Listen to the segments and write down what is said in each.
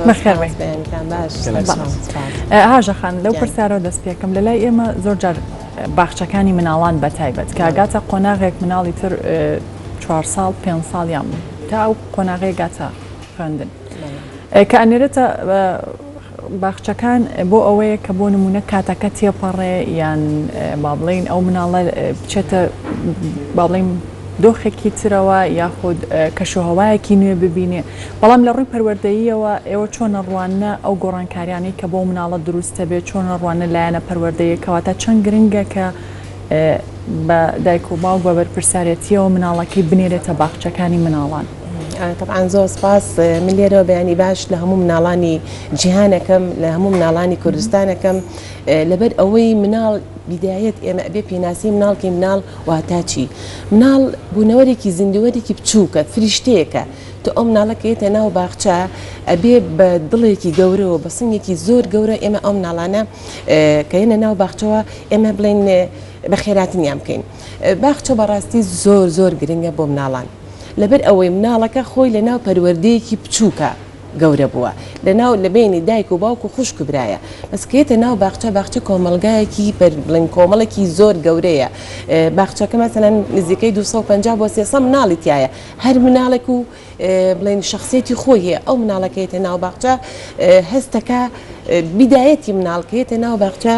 بەخێر بێی. بەیانتان باش. هاژە خان لەو پرسیارەوە دەست پێکەم لە لای ئێمە زۆر جار باخچەکانی مناڵان بە تایبەت کە گاتە قۆناغێک مناڵی تر چوار ساڵ پێ ساڵیان تا ئەو قۆناغەیە گاتە خوێندن کە ئەنێرێتە باخچەکان بۆ ئەوەیە کە بۆ نمونە کاتەکە تێپەڕێ یان با بڵین ئەو مناڵە بچێتە با بڵین دۆخێکی ترەوە یاخود کەشوهەوایەکی نوێ ببینێ بەڵام لە ڕووی پەروەردەییەوە ئێوە چۆن ئەڕواننە ئەو گۆڕانکاریانەی کە بۆ مناڵە دروستە بێت چۆن ئەڕواننە لایەنە پەروەردەیە کەواتە چەند گرنگە کە بە دایک و باوک بە بەرپرسیارەتیەوە مناڵەکەی بنێرێتە باخچەکانی مناڵان؟ تەبعەن زۆر سپاس من لێرەوە بەیانی باش لە هەموو مناڵانی جیهانەکەم لە هەموو مناڵانی کوردستانەکەم لەبەر ئەوەی مناڵ بیدایەت ئێمە ئەبێ پێناسی مناڵکی مناڵ واتا چی مناڵ بوونەوەرێکی زیندوەرێکی بچووکە فریشتەیەکە تۆ ئەو مناڵە کە یەتە ناو باخچە ئەبێ بە دڵێکی گەورەوە بە سنگێکی زۆر گەورە ئێمە ئەو مناڵانە کە یەنە ناو باخچەوە ئێمە بڵێن بەخێراتنیان بکەین باخچە بەڕاستی زۆر زۆر گرنگە بۆ مناڵان لەبەر ئەوەی مناڵەکە خۆی لە ناو پەروەردەیەکی بچووکە گەورە بووە لە ناو لە بەینی دایک و باوک و خوشک و برایە بەس کە یەتە ناو باخچە باخچە کۆمەڵگایەکی پەر بڵێن کۆمەڵێکی زۆر گەورەیە باخچەکە مەسەلەن نزیکەی 250 بۆ 300 مناڵی تایە هەر مناڵێک و بڵێن شخصێتی خۆی هەیە ئەو مناڵە کە یەتە ناو باخچە هەستەکە بیدایەتی مناڵ کە یەتە ناو باخچە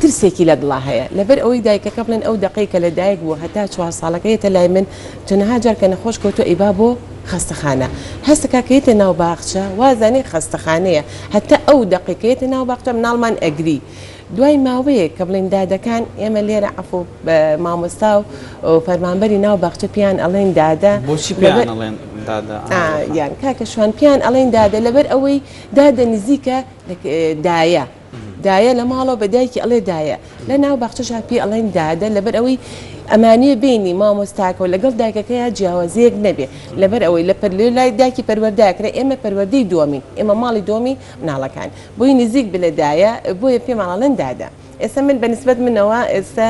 ترسێکی لە دڵا هەیە لەبەر ئەوەی دایکەکە بڵێن ئەو دەقەی کە لە دایک بوو هەتا چوار ساڵەکە یەتە لای من چەنەها جار کە نەخۆش کەوتووە ئەیبا بۆ خەستەخانە هەستەکا کە یەتە ناو باخچە وازانێ خەستەخانەیە هەتا ئەو دەقەی کە یەتە ناو باخچە مناڵمان ئەگری دوای ماوەیەک کە بڵێن دادەکان ئێمە لێرە عەفو مامۆستا و فەرمانبەری ناو باخچە پێیان ئەڵێن دادە بۆچی پێیان ئەڵێن دادە یان کاکە شوان پێیان ئەڵێن دادە لەبەر ئەوەی دادە نزیکە دایە دایە لە ماڵەوە بە دایکی ئەڵێ دایە لە ناو باخچەشا پێی ئەڵێن دادە لەبەر ئەوەی ئەمانەیە بینی مامۆستاکە و لەگەڵ دایکەکەیا جیاوازیەک نەبێ لەبەر ئەوەی لە پەر لای دایکی پەروەردە ئەکرێ ئێمە پەروەردەی دووەمین ئێمە ماڵی دووەمی مناڵەکان بۆی نزیک بێ لە دایە بۆیە پێمان ئەڵێن دادە ئێستا من بە نسبەت منەوە ئێستا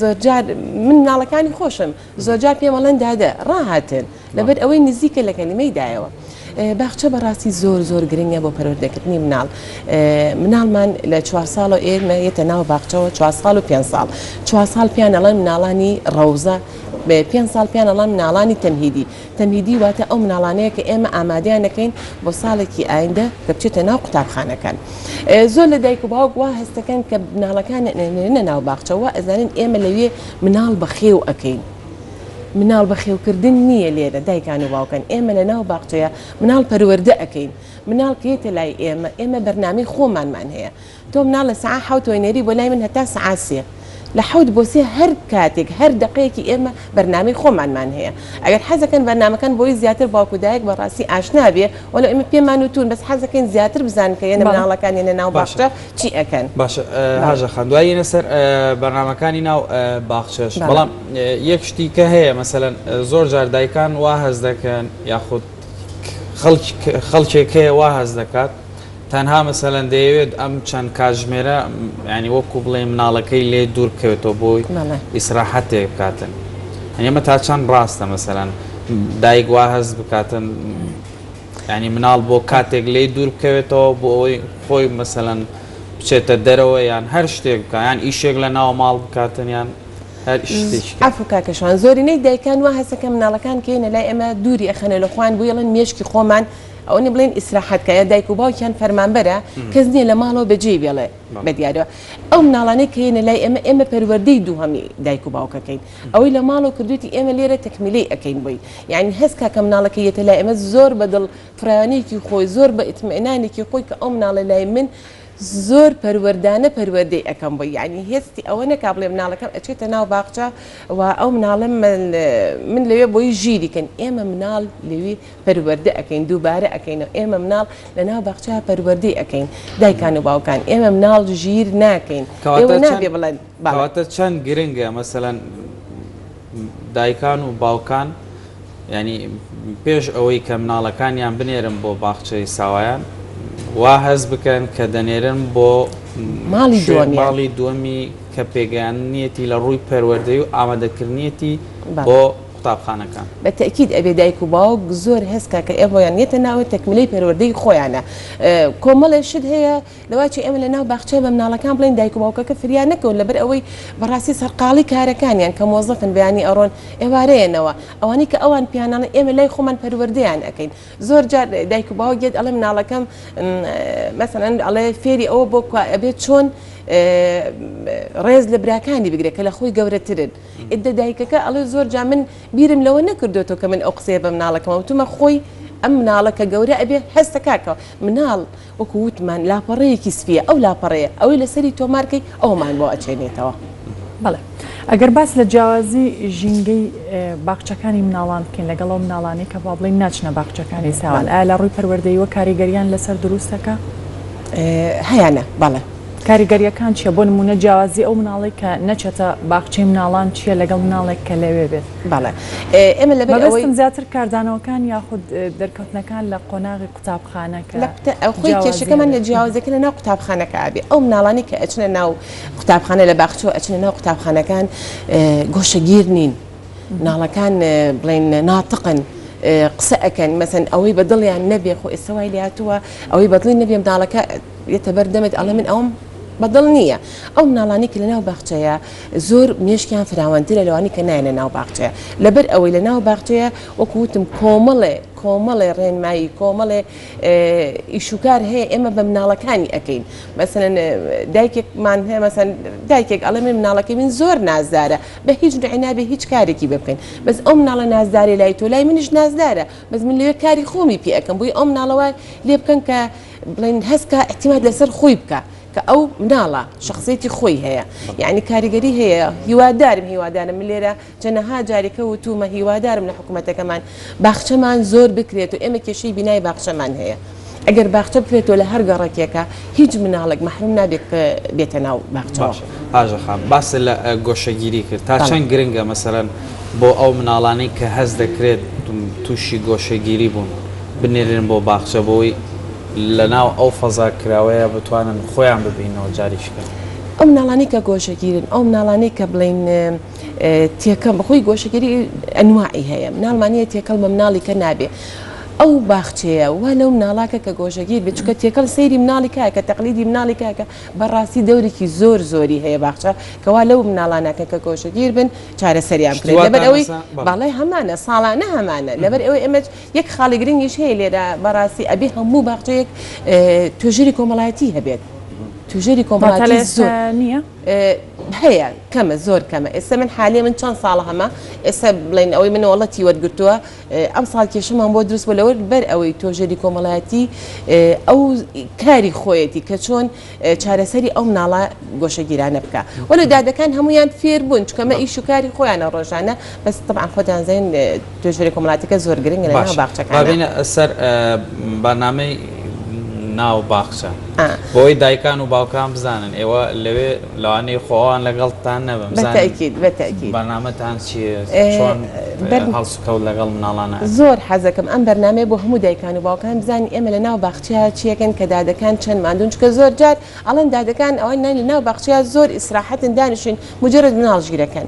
زۆرجار من مناڵەکانی خۆشم زۆرجار پێم ئەڵێن دادە ڕاهاتن لەبەر ئەوەی نزیکە لە کەلیمەی دایەوە. باخچە بەڕاستی زۆر زۆر گرنگە بۆ پەروەردەکردنی مناڵ. مناڵمان لە چوار ساڵەوە ئێمە یەتە ناو باخچەوە چوار ساڵ و پێنج ساڵ. چوار ساڵ پێیان ئەڵێن مناڵانی ڕەوزە، پێنج ساڵ پێیان ئەڵێن مناڵانی تەمهیدی. تەمهیدی واتە ئەو مناڵانەیە کە ئێمە ئامادەیان دەکەین بۆ ساڵێکی ئایندە کە بچێتە ناو قوتابخانەکان. زۆر لە دایک و باوک وا هەستەکەن کە مناڵەکانیان ئەنێرنە ناو باخچە وا ئەزانن ئێمە لەوێ مناڵ بەخێو ئەکەین. مناڵ بەخێوکردن نییە لێرە دایکان و باوکان ئێمە لە ناو باخچەیە مناڵ پەروەردە ئەکەین مناڵ کە یەتە لای ئێمە ئێمە بەرنامەی خۆمانمان هەیە تۆ مناڵ لە سەعا حەوتەوە نێری بۆ لای من هەتا سەعا سێ لە حەوت بۆ سێ هەر کاتێک هەر دەقەیەکی ئێمە بەرنامەی خۆمانمان هەیە ئەگەر حەزەکەن بەرنامەکان بۆی زیاتر باوک و دایک بەڕاستی ئاشنا بێ وەلو ئێمە پێمان وتون بەس حەزەکەین زیاتر بزانن کە یەنە مناڵەکان یەنە ناو باخچە چی ئەکەن. باشە هاژە خان دوای یەنە سەر بەرنامەکانی ناو باخچەش بەڵام یەک شتی کە هەیە مەسەلەن زۆر جار دایکان وا هەست دەکەن یاخود خەڵکێک هەیە وا هەست دەکات تەنها مەسەلەن دەیەوێت ئەم چەند کاتژمێرە ینی وەکو بڵێ مناڵەکەی لێ دوور بکەوێتەوە بۆی ئیسراحەتێک بکاتن ئێمە تا چەند ڕاستە مەسەلەن دایک وا هەست بکاتن ینی مناڵ بۆ کاتێک لێی دوور بکەوێتەوە بۆ ئەوەی خۆی مەسەلەن بچێتە دەرەوە یان هەر شتێک بکە یان ئیشێک لە ناو ماڵ بکاتن یان هەر شتێکی کە. عەفو کاکە شوان زۆرینەی دایکان وا هەستەکەن مناڵەکان کە یەنە لای ئێمە دووری ئەخەنە لە خۆیان بۆیە ئەڵێن مێشکی خۆمان ئەوەنە بڵێن ئیسراحەت کە یا دایک و باوکیان فەرمانبەرە کەس نییە لە ماڵەوە بەجێی بێڵێ بە دیارەوە ئەو مناڵانەی کە یەنە لای ئێمە ئێمە پەروەردەی دووهەمی دایک و باوکەکەین ئەوەی لە ماڵەوە کردوێتی ئێمە لێرە تەکمیلەی ئەکەین بۆی یعنی هەست کا کە مناڵەکە یەتە لای ئێمە زۆر بە دڵ فراوانیەکی خۆی زۆر بە ئیتمئینانێکی خۆی کە ئەو مناڵە لای من زۆر پەروەردانە پەروەردەی ئەکەم بۆی یانی هێستی ئەوە نەکا بڵێ مناڵەکەم ئەچێتە ناو باخچە و ئەو مناڵە من لەوێ بۆی ژیری کەن ئێمە مناڵ لەوێ پەروەردە ئەکەین دووبارە ئەکەینەوە ئێمە مناڵ لە ناو باخچە پەروەردەی ئەکەین دایکان و باوکان ئێمە مناڵ ژیر ناکەین ئێوە نابێ بڵێن کەواتە چەند گرنگە مەسەلەن دایکان و باوکان یانی پێش ئەوەی کە مناڵەکانیان بنێرن بۆ باخچەی ساوایان وا هەست بکەن کە دەنێرن بۆ ماڵی دووەمیان. ماڵی دووەمی کە پێگەیاندنیەتی لە ڕووی پەروەردەی و ئامادەکردنیەتی بۆ. قوتابخانەکان. بە تەئکید ئەبێ دایک و باوک زۆر هەست کا کە ئێمەیان یەتە ناوە تەکمیلەی پەروەردەی خۆیانە. کۆمەڵێ شت هەیە لەواچێ ئێمە لە ناو باخچە بە مناڵەکان بڵێین دایک و باوکەکە فریا نەکەون لەبەر ئەوەی بەڕاستی سەرقاڵی کارەکانیان کە مۆزەفن بەیانی ئەڕۆن ئێوارەیەنەوە ئەوانەی کە ئەوان پێیان ئەڵێن ئێمە لای خۆمان پەروەردەیان ئەکەین زۆر جار دایک و باوک یەت ئەڵێ مناڵەکەم مەسەلەن ئەڵێ فێری ئەوە بۆ کوا ئەبێت چۆن ڕێز لە براکانی بگرێت کە لە خۆی گەورەترن ئیدە دایکەکە ئەڵێ زۆر جا من بیرم لەوە نەکردوێتەوە کە من ئەو قسەیە بە مناڵەکەمە وتومە خۆی ئەم مناڵە کە گەورە ئەبێ هەستەکاکەوە مناڵ وەکو وتمان لاپەڕەیەکی سپییە، ئەو لاپەڕەیە ئەوەی لەسەری تۆمار کەی ئەوەمان بۆ ئەچێنێتەوە. بەڵێ ئەگەر باس لە جیاوازی ژینگەی باخچەکانی مناڵان بکەین لەگەڵ ئەو مناڵانەی کە با بڵێین ناچنە باخچەکانی ساوان ئایا لە ڕووی پەروەردەییوە کاریگەریان لەسەر دروست دەکا؟ هەیانە بەڵێ. کاریگەرییەکان چییە؟ بۆ نموونە جیاوازی ئەو مناڵەی کە نەچێتە باخچەی مناڵان چییە لەگەڵ مناڵێک کە لەوێ بێت؟ بەڵێ ئێمە لەبەر ئەوەی. مەبەستم زیاتر کاردانەوەکان یاخود دەرکەوتنەکان لە قۆناغی قوتابخانە کە لە قوتا خۆی کێشەکەمان لە جیاوازەکە لە ناو قوتابخانەکە ئەبێ ئەو مناڵانی کە ئەچنە ناو قوتابخانە لە باخچەوە ئەچنە ناو قوتابخانەکان گۆشەگیر نین مناڵەکان بڵێن ناتقن قسە ئەکەن مەسەن ئەوەی بە دڵیان نەبێ خۆ ئێستا وای لێهاتووە ئەوەی بەدڵی نەبێ مناڵەکە یەتە بەر دەمت ئەڵێ من ئەوم بەدڵ نییە ئەو مناڵانی کە لەناو باخچەیە زۆر مێشکیان فراوانترە لەوانی کە نایەنە ناو باخچەیە لەبەر ئەوەی لە ناو باخچەیە وەکو وتم کۆمەڵێ کۆمەڵێ ڕێنمایی کۆمەڵێ ئیشوکار هەیە ئێمە بە مناڵەکانی ئەکەین مەسەلەن دایکێکمان هەیە مەسەن دایکێک ئەڵێ من مناڵەکەی من زۆر نازدارە بە هیچ نوعێ نابێ هیچ کارێکی بێ بکەین بەس ئەو مناڵە نازدارەی لای تۆ لای منیش نازدارە بەس من لەوێ کاری خۆمی پێ ئەکەم بۆی ئەو مناڵە وای لێ بکەن کە بڵێن هەست کا ئیعتیماد لەسەر خۆی بکا کە ئەو مناڵە شخصیەتی خۆی هەیە یعنی کاریگەری هەیە هیوادارم هیوادارم من لێرە چەنەها جارێکە وتومە هیوادارم لە حکومەتەکەمان باخچەمان زۆر بکرێت و ئێمە کێشەی بینای باخچەمان هەیە ئەگەر باخچە بکرێتەوە لە هەر گەڕەکێکە هیچ مناڵێک مەحروم نابێت کە بێتە ناو باخچەوە. باشە هاژە خان باست لە گۆشەگیری کرد تا چەند گرنگە مەسەلەن بۆ ئەو مناڵانەی کە هەست دەکرێت تووشی گۆشەگیری بوون بنێرن بۆ باخچە بۆی لەناو ئەو فەزا کراوەیە بتوانن خۆیان ببیننەوە جارێکی کە. ئەو مناڵانەی کە گۆشەگیرن ئەو مناڵانەی کە بڵێین تێکەڵ بەخۆی گۆشەگیری ئەنواعی هەیە مناڵمان هەیە تێکەڵ بە مناڵی کە نابێ ئەو باخچەیە وا لەو مناڵاکە کە گۆشەگیر بێت چونکە تێکەڵ سەیری مناڵی کاکە تەقلیدی مناڵی کاکە بەڕاستی دەورێکی زۆر زۆری هەیە باخچە کەوا لەو مناڵانەکە کە گۆشەگیر بن چارەسەریان بکرێت لەبەر ئەوەی بەڵێ هەمانە ساڵانە هەمانە لەبەر ئەوەی ئێمە یەک خاڵی گرنگیش هەیە لێرە بەڕاستی ئەبێ هەموو باخچەیەک توێژەری کۆمەڵایەتی هەبێت توێژەری کۆمەڵایەتی زۆر نییە هەیە کەمە زۆر کەمە ئێستا من حالیە من چەند ساڵە هەمە ئێستا بڵێن ئەوەی من وەڵەتی وەرگرتووە ئەم ساڵ کێشەمان بۆ دروست بوو لەوەر بەر ئەوەی تۆژەری کۆمەڵایەتی ئەو کاری خۆیەتی کە چۆن چارەسەری ئەو مناڵە گۆشەگیرانە بکە وەلو دادەکان هەمویان فێر بوون چکەمە ئیش و کاری خۆیانە ڕۆژانە بەس طبعا خۆتان زین توێژەری کۆمەڵاتیکە زۆر گرنگە لە ناو باخچەکان. با بێینە سەر بەرنامەی ناو باخچە بۆی دایکان و باوکان بزانن ئێوە لەوێ لەوانەیە خۆ ئەوان لەگەڵتان نەبن بزانن بەتەئکید بەتەئکید بەرنامەتان چییە چۆن هەڵسوکەوت لەگەڵ مناڵانە زۆر حەزەکەم ئەم بەرنامەیە بۆ هەموو دایکان و باوکان بزانین ئێمە لە ناو باخچەیە چیەکەن کە دادەکان چەند ماندوون چونکە زۆر جار ئەڵێن دادەکان ئەوەی نان لە ناو باخچەیە زۆر ئیسراحەتن دانیشن مجرد مناڵ ژیرەکەن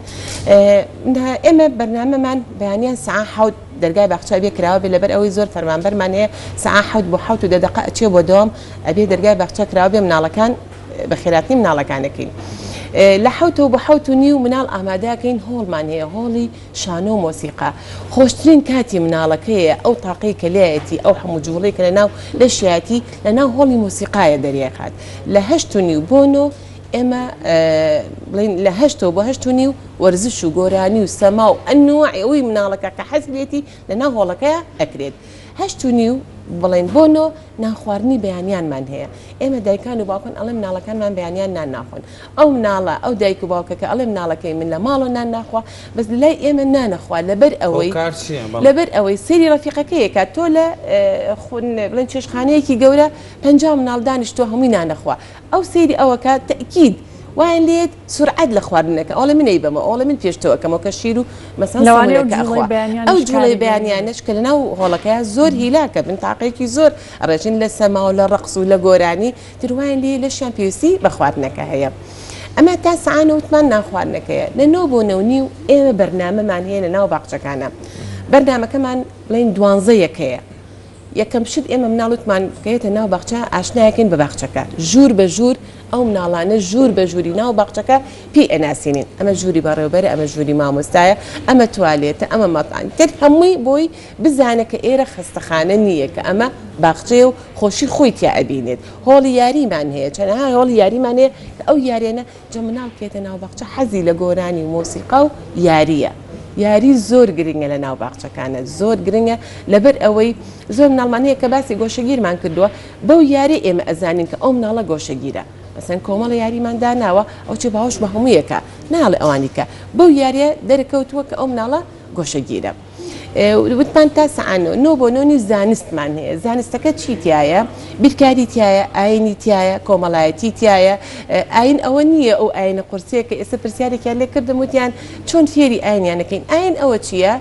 ئێمە بەرنامەمان بەیانیان سەعا حەوت دەرگای باخچە ئەبێ کراوە بێ لەبەر ئەوەی زۆر فەرمانبەرمان هەیە سەعا حەوت بۆ حەوت و دە دەقە ئەچێ بۆ دەوام ئەبێ دەرگای باخچە کراوە بێ مناڵەکان بەخێراتنی مناڵەکانەکەین لە حەوتەوە بۆ حەوت و نیو مناڵ ئامادەکەین هۆڵمان هەیە هۆڵی شانۆ و مۆسیقا خۆشترین کاتی مناڵەکەیە ئەو تاقەی کە لایەتی ئەو هەموو جوڵەی کە لەناو لەشیایەتی لەناو هۆڵی مۆسیقایە دەریەخات لە هەشت و نیو بۆ نۆ ئێمە بڵێین لە هەشتەوە بۆ هەشت و نیو وەرزش و گۆرانی و سەما و ئەنواعی ئەوەی مناڵەکە کە حەز لێتی لەناو هۆڵەکەیا ئەکرێت هەشت و نیو بڵێن بۆ نۆ نان خواردنی بەیانیانمان هەیە ئێمە دایکان و باوکان ئەڵێن مناڵەکانمان بەیانیان نان ناخۆن ئەو مناڵە ئەو دایک و باوکە کە ئەڵێ مناڵەکەی من لە ماڵەوە نان ناخوا بەس لەلای ئێمە نانەخوا لەبەر ئەوەی هۆکار چییە؟ بەڵێ. لەبەر ئەوەی سەیری ڕەفیقەکەی ئەکات تۆ لە بڵێن چێشتخانەیەکی گەورە 50 مناڵ دانیشتووە هەمووی نانەخوا ئەو سەیری ئەوەکا تەئکید وایان لێیەت سورعەت لە خواردنەکە ئەڵێ من ئەیبەمەوە ئەڵێ من پێش تۆ ئەکەمەوە کە شیر و مەسەن لەوانەیە ئەو سەمونەکە جوڵەی ئەخوا ئەو بەیانیانیش جوڵەی کاریگەری هەبێت. بەیانیانەش کە لەناو هۆڵەکەیا زۆر هیلاکە بن تاقەیەکی زۆر ئەڕێژن لە سەما و لە ڕەقس و لە گۆرانی تر وایان لێیە لەشیان پێویستی بە خواردنەکە هەیە. ئەمە تا سەعانە وتمان نان خواردنەکەیە لە نۆ بۆ نۆ نیو ئێمە بەرنامەمان هەیە لە ناو باخچەکانە بەرنامەکەمان بڵێین دوانزە یەکەیە یەکەم شت ئێمە مناڵ وتمان کە یەتە ناو باخچە ئاشنایەکەین بە باخچەکە ژوور بە ژوور ئەو مناڵانە ژوور بە ژووری ناو باخچەکە پێی ئەناسینین ئەمە ژووری بەڕێوبەرە ئەمە ژووری مامۆستایە ئەمە توالێتە ئەمە مەتعەم تر هەمووی بۆی بزانە کە ئێرە خەستەخانە نییە کە ئەمە باخچەیە و خۆشی خۆی تیا ئەبینێت هۆڵی یاریمان هەیە چەنەها هۆڵی یاریمان هەیە کە ئەو یاریانە جا مناڵ کە یەتە ناو باخچە حەزی لە گۆرانی و مۆسیقا و یارییە یاری زۆر گرنگە لە ناو باخچەکانە زۆر گرنگە لەبەر ئەوەی زۆر مناڵمان هەیە کە باسی گۆشەگیرمان کردووە بەو یاری ئێمە ئەزانین کە ئەو مناڵە گۆشەگیرە مەسەن کۆمەڵە یاریمان داناوە ئەو چێ باوەش بە هەموویەکە ناڵێ ئەوانی کە بەو یاریە دەرکەوتووە کە ئەو مناڵە گۆشەگیرە. وتمان تا سەعات نۆ، نۆ بۆ نۆ نیو زانستمان هەیە، زانستەکە چی تیایە؟ بیرکاری تیایە، ئاینی تیایە، کۆمەڵایەتی تیایە، ئاین ئەوە نییە ئەو ئاینە قورسەیە کە ئێستا پرسیارێکیان لێ کردم وتیان چۆن فێری ئاینیان ئەکەین؟ ئاین ئەوە چییە؟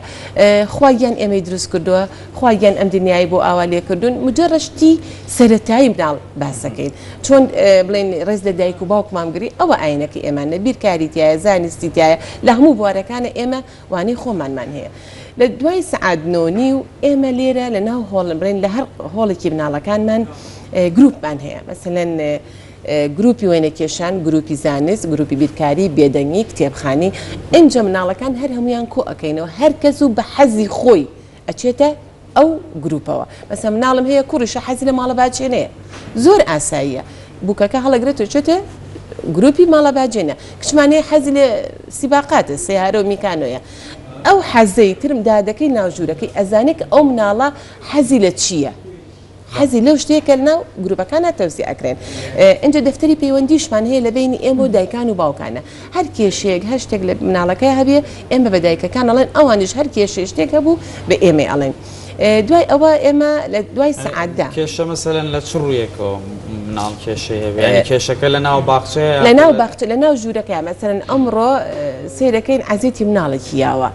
خوا گیان ئێمەی دروست کردووە، خوا گیان ئەم دنیای بۆ ئاوا لێ کردوون، مجەڕەد شتی سەرەتایی مناڵ باسەکەین چۆن بڵێین ڕێز لە دایک و باوکمان بگرین ئەوە ئاینەکەی ئێمانە، بیرکاری تیایە، زانستی تیایە، لە هەموو بوارەکانە ئێمە وانەی خۆمانمان هەیە لە دوای سەعات نۆ نیو ئێمە لێرە لە ناو هۆڵ بڵێن لە هەر هۆڵێکی مناڵەکانمان گروپمان هەیە مەسەلەن گروپی وێنەکێشان گروپی زانست گروپی بیرکاری بێدەنگی کتێبخانی ئینجا مناڵەکان هەر هەمویان کۆ ئەکەینەوە هەر کەس و بە حەزی خۆی ئەچێتە ئەو گروپەوە مەسەن مناڵم هەیە کوڕیشە حەزی لە ماڵە باجێنەیە زۆر ئاساییە بووکەکە هەڵەگرێت و چێتە گروپی ماڵە باجێنە کچمان هەیە حەزی لە سیباقاتە سیارە و میکانۆیە ئەو حەزەی ترم دادەکەی ناو ژوورەکەی ئەزانێت کە ئەو مناڵە حەزی لە چییە حەزی لەو شتەیە کە لەناو گروپەکانا تەوزیع ئەکرێن. ئینجا دەفتەری پەیوەندیشمان هەیە لە بەینی ئێمە و دایکان و باوکانە. هەر کێشەیەک هەر شتێک لە مناڵەکەیا هەبێ ئێمە بە دایکەکان ئەڵێن ئەوانیش هەر کێشەیە شتێک هەبوو بە ئێمەی ئەڵێن. دوای ئەوە ئێمە لە دوای سەعات دە. کێشە مەسەلەن لە چ ڕوویەکەوە مناڵ کێشەی هەبێ؟ یانی کێشەکە لە ناو باخچەیە لە ناو باخچە لە ناو ژوورەکەیا مەسەلەن ئەمڕۆ سەیرەکەین عەزێتی مناڵێکی یاوە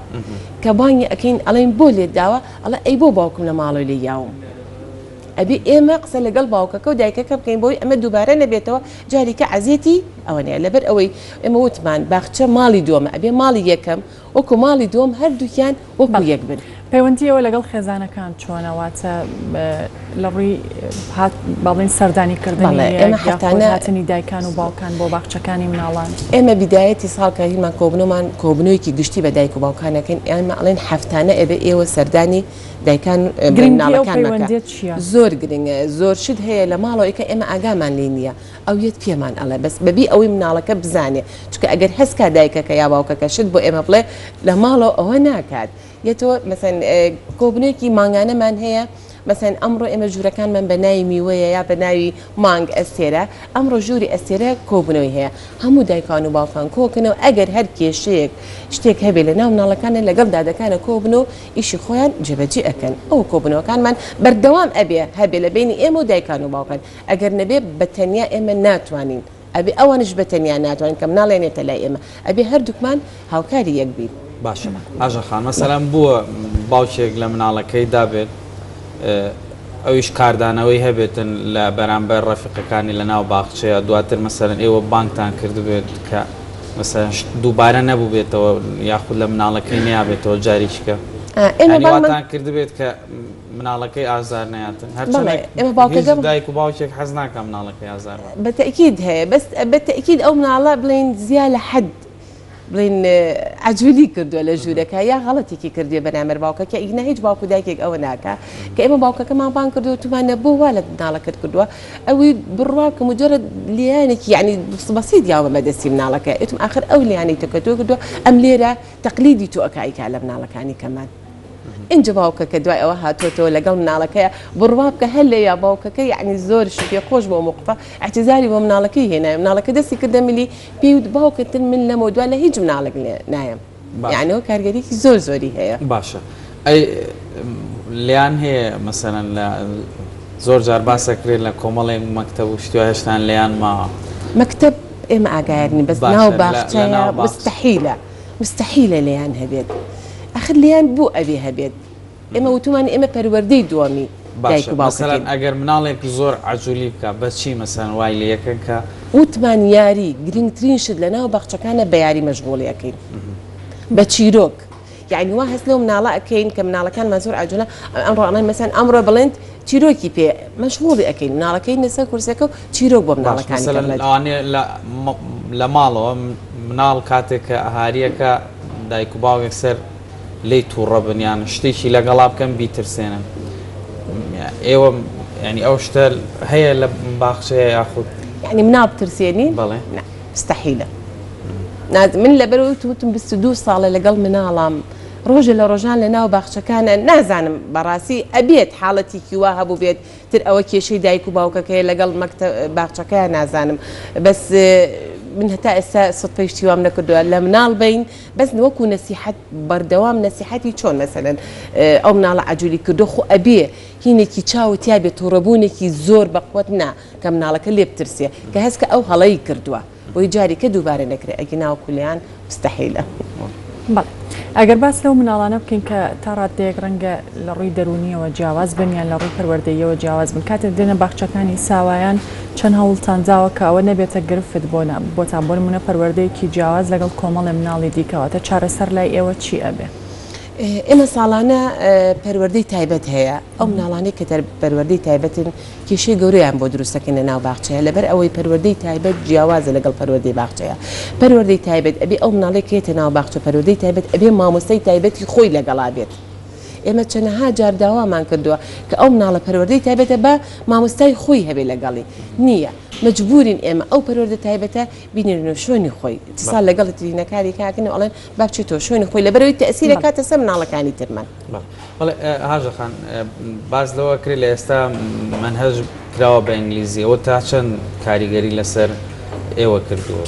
کە بانگی ئەکەین ئەڵێین بۆ لێت داوە ئەڵێ ئەی بۆ باوکم لە ماڵەوە لێی یاوم؟ ئەبێ ئێمە قسە لەگەڵ باوکەکە و دایکەکە بکەین بۆی ئەمە دووبارە نەبێتەوە جاریکە عەزێتی ئەوە نەیە لەبەر ئەوەی ئێمە وتمان باخچە ماڵی دووەمە ئەبێ ماڵی یەکەم وەکو ماڵی دووەم هەردووکیان وەکو یەک بن. پەیوەندی ئێوە لەگەڵ خێزانەکان چۆنە؟ واتە لە ڕووی هات با بڵێین سەردانی کردنی بەڵێ ئێمە یەک یاخود هەفتانە هاتنی دایکان و باوکان بۆ باخچەکانی مناڵان؟ ئێمە بیدایەتی ساڵ کە هیمان کۆبنەوەمان کۆبنەوەیەکی گشتی بە دایک و باوکان ئەکەین ئێمە ئەڵێن هەفتانە ئەبێ ئێوە سەردانی دایکان گرنگی ئەو مناڵەکان مەکە پەیوەندیە چیە؟ زۆر گرنگە زۆر شت هەیە لە ماڵەوەی کە ئێمە ئاگامان لێی نییە ئەو یەت پێمان ئەڵێ بەس بەبی ئەوەی مناڵەکە بزانێ چونکە ئەگەر هەست کا دایکەکە یا باوکەکە شت بۆ ئێمە بڵێ لە ماڵەوە ئەوە ناکات یەتەوە مەسەن کۆبنێکی مانگانەمان هەیە مەسەن ئەمڕۆ ئێمە ژوورەکانمان بە ناوی میوەیە یا بە ناوی مانگ ئەستێرە ئەمڕۆ ژووری ئەستێرە کۆبوونەوەی هەیە هەموو دایکان و باوکان کۆکنەوە ئەگەر هەر کێشەیەک شتێک هەبێ لە ناو مناڵەکانە لەگەڵ دادەکانە کۆبنەوە ئیشی خۆیان جێبەجێ ئەکەن ئەو کۆبوونەوەکانمان بەردەوام ئەبێ هەبێ لە بەینی ئێمە و دایکان و باوکان ئەگەر نەبێ بە تەنیا ئێمە ناتوانین ئەبێ ئەوانیش بە تەنیا ناتوانن کە مناڵیان یەتە لای ئێمە ئەبێ هەردووکمان هاوکاری یەک بین. باشە ئاژە خان مەسەلەن بووە باوکێک لە مناڵەکەی دابێت ئەویش کاردانەوەی هەبێتن لە بەرامبەر ڕەفیقەکانی لە ناو باخچەیە دواتر مەسەلەن ئێوە بانگتان کردبێت کە مەسەلەن دووبارە نەبووبێتەوە یاخود لە مناڵەکەی نیابێتەوە جارێکیکە ئێمە بانگمان واتان کردبێت کە مناڵەکەی ئازار نەیاتن بەڵێ هەرچەندە ئێمە هیچ باوکەکەم دایک و باوکێک حەز ناکا مناڵەکەی ئازار بات. بە تەئکید هەیە بەس بە تەئکید ئەو مناڵە بڵێین زیا لە حەد بڵێین عەجولی کردووە لە ژوورەکە یا غەڵەتێکی کردووە بەرامبەر باوکەکە ئیگنا هیچ باوک و دایکێک ئەوە ناکا کە ئێمە باوکەکەمان بانگ کردووە وتومانە بۆ وا لە مناڵەکەت کردووە ئەوی بڕوا بکە مجرد لیانێکی یعنی بەسیط یاوە بە دەستی مناڵەکە ئێتم ئاخر ئەو لیانەی تۆ کە تۆ کردووە ئەم لێرە تەقلیدی تۆ ئەکا ئیکا لە مناڵەکانی کەمان. ئینجا باوکەکە دوای ئەوە هاتۆتەوە لەگەڵ مناڵەکەیا بڕوا بکە هەر لەویا باوکەکە یەعنی زۆر شتی خۆش بۆ موقفە ئیعتیزاری بۆ مناڵەکەی هێنایە مناڵەکە دەستی کردە ملی پێی وت باوکە تر من لەمەو دوا لە هیچ مناڵێک نایەم یەعنی ئەوە کارگەریی زۆر زۆری هەیە. باشە ئەی لێیان هەیە مەسەلەن لە زۆر جار باس ئەکرێت لە کۆمەڵێک مەکتەب و شتی وا هێشتان لێیان ماوە؟ مەکتەب ئێمە ئاگایار نین بەس ناو باشە لە باخچەیە ناو باخچە. مستەحیلە. مستەحیلە لێیان هەبێت ئەخر لێیان بۆ ئەبێ هەبێت ئێمە وتومان ئێمە پەروەردەی دووەمی دایک باشە و مەسەلەن باوکەکەین. ئەگەر مناڵێک زۆر عەجولی بکا بە چی مەسەلەن وای لێ یەکەن کە وتمان یاری گرنگترین شت لە ناو باخچەکانە بە یاری مەشغوڵی ئەکەین بە چیرۆک یعنی وا هەست لەو مناڵە ئەکەین کە مناڵەکانمان زۆر عجولە ئەمڕۆ ئەڵێن مەسەن ئەمڕۆ بڵێنت چیرۆکی پێ مەشغوڵی ئەکەین مناڵەکەی لەسەر کورسەکە و چیرۆک بۆ مناڵەکانی لە ماڵەوە مناڵ کاتێک کە هاریەکە دایک و باوک یەکسەر لێی توڕە بن یان شتێکی لەگەڵا بکەن بیترسێنن ئێوە ینی ئەو شتە هەیە لە باخچەیە یاخود یعنی مناڵ بترسێنی بەڵێ مستحیلە من لەبەرەوەی وتم 22 ساڵە لەگەڵ مناڵام ڕۆژێ لە ڕۆژان لە ناو باخچەکانە نازانم بەڕاستی ئەبێت حاڵەتێکی وا هەبوو بێت تر ئەوە کێشەی دایک و باوکەکەیە لەگەڵ مەکتەب باخچەکەیان نازانم بەس من هەتا ئێستا سوتفەی شتی وام نەکردووە لە مناڵ بین بەس وەکو نەسیحەت بەردەوام نەسیحەتی چۆن مەسەلەن ئەو مناڵە عەجولی کردو خۆ ئەبێ هینێکی چاوت تیا بێ توڕەبوونێکی زۆر بەقوەت نا کە مناڵەکە لێ بترسێ کە هەست کە ئەو هەڵەی کردووە بۆی جاریکە دووبارە نەکرێ ئەگینا وەکو لێیان مستحیلە. بەڵێ ئەگەر باس لەو مناڵانە بکەین کە تا ڕاددەیەک ڕەنگە لە ڕووی دەروونییەوە جیاواز بن یان لە ڕووی پەروەردەییەوە جیاواز بن کاتێک دێنە باخچەکانی ساوایان چەند هەوڵتان داوە کە ئەوە نەبێتە گرفت بۆ بۆتان بۆ نموونە پەروەردەیەکی جیاواز لەگەڵ کۆمەڵێ مناڵی دیکە واتە چارەسەر لای ئێوە چی ئەبێ؟ ئێمە ساڵانە پەروەردەی تایبەت هەیە ئەو مناڵانەی کە پەروەردەی تایبەتن کێشەی گەورەیان بۆ دروست دەکەین لە ناو باخچەیە لەبەر ئەوەی پەروەردەی تایبەت جیاوازە لەگەڵ پەروەردەی باخچەیە پەروەردەی تایبەت ئەبێ ئەو مناڵێک کە یەتە ناو باخچە پەروەردەی تایبەت ئەبێ مامۆستای تایبەتی خۆی لەگەڵا بێت ئێمە چەنەها جار داوامان کردووە کە ئەو مناڵە پەروەردەی تایبەتە بە مامۆستای خۆی هەبێ لەگەڵی نییە مەجبورین ئێمە ئەو پەروەردە تایبەتە بینێرینەوە شوێنی خۆی اتصال لەگەڵ ترینەکاری کاکن و ئەڵێن با بچێتەوە شوێنی خۆی لەبەرەوەی تەئسیرە کاتە سەر مناڵەکانی ترمان. بەڵێ هاژە خان باس لەوە کرێ لە ئێستا مەنهەج کراوە بە ئینگلیزی ئەوە تا چەند کاریگەری لەسەر ئێوە کردووە؟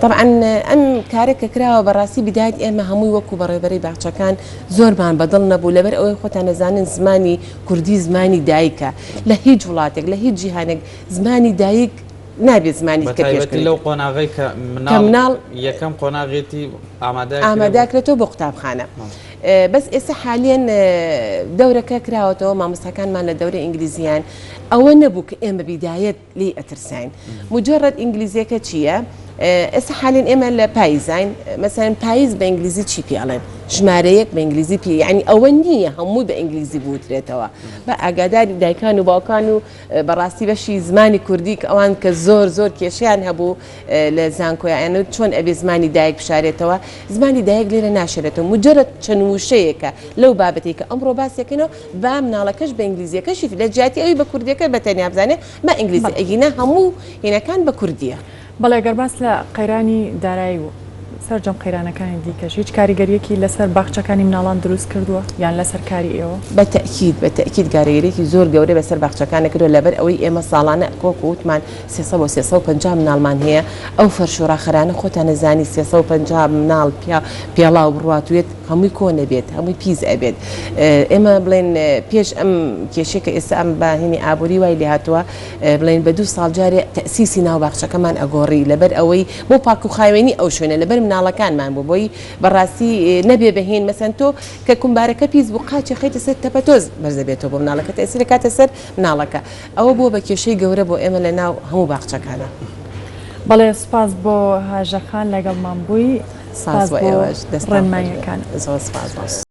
طبعا ئەم کارە کە کراوە بەڕاستی بدایەت ئێمە هەمووی وەکو بەڕێوەبەری باخچەکان زۆرمان بەدڵ نەبوو لەبەر ئەوەی خۆتان نەزانن زمانی کوردی زمانی دایکە لە هیچ وڵاتێک لە هیچ جیهانێک زمانی دایک نابێت زمانی دیکە پێش بەتایبەتی لەو قۆناغەی کە مناڵ یەکەم قۆناغێتی ئامادە ئامادەکرێتەوە بۆ قوتابخانە. بەس ئێستا حالیەن دەورەکە کراوەتەوە مامۆستاکانمان لە دەورەی ئینگلیزیان ئەوە نەبوو کە ئێمە بیدایەت لێی ئەترساین مجرد ئینگلیزیەکە چییە؟ ئێستا حالین ئێمە لە پاییزاین مەسەن پاییز بە ئینگلیزی چی پێ ئەڵێن ژمارەیەک بە ئینگلیزی پێ یعنی ئەوە نییە هەمووی بە ئینگلیزی بوترێتەوە بە ئاگاداری دایکان و باوکان و بەڕاستی بەشی زمانی کوردی کە ئەوان کە زۆر زۆر کێشەیان هەبوو لە زانکۆیا ئەیانوت چۆن ئەبێ زمانی دایک بشارێتەوە زمانی دایک لێرە ناشێرێتەوە مجرد چەند وشەیەکە لەو بابەتەی کە ئەمڕۆ باسیەکەینەوە با مناڵەکەش بە ئینگلیزیەکەشی لە جیاتی ئەوی بە کوردیەکە بە تەنیا بزانێ با ئینگلیزی ئەگینا هەموو هینەکان بە کوردیە. بەڵێ گەر باس لە قەیرانی دارایی و سەرجەم قەیرانەکانی دیکەش هیچ کاریگەریەکی لەسەر باخچەکانی مناڵان دروست کردووە یان لەسەر کاری ئێوە؟ بە تەئکید بە تەئکید کاریگەریەکی زۆر گەورەی بەسەر باخچەکانە کردووە لەبەر ئەوەی ئێمە ساڵانە وەکو وتمان 300 بۆ 350 مناڵمان هەیە ئەو فەرش و ڕاخەرانە خۆتان ئەزانی 350 مناڵ پیا پێڵاو بڕوات وێت هەمووی کۆن ئەبێت هەمووی پیس ئەبێت ئێمە بڵێن پێش ئەم کێشەی کە ئێستا ئەم باهینی ئابووری وای لێهاتووە بڵێن بە دوو ساڵ جارێ تەئسیسی ناو باخچەکەمان ئەگۆڕی لەبەر ئەوەی بۆ پاک و خاوێنی ئەو شوێنە لەبەر مناڵەکانمان بوو بۆی بەڕاستی نەبێ بە هین مەسەن تۆ کە کومبارەکە پیس بوو قاچی خەیتە سەر تەپەتۆز بەرزەبێتەوە بۆ مناڵەکە تەئسیر ئەکاتە سەر مناڵەکە ئەوە بووە بە کێشەی گەورە بۆ ئێمە لە ناو هەموو باخچەکانا. بەڵێ سوپاس بۆ هاژە خان لەگەڵمان بووی سوپاس بۆ ئێوەش دەستتان خۆش بێت ڕێنماییەکانت. زۆر سوپاس.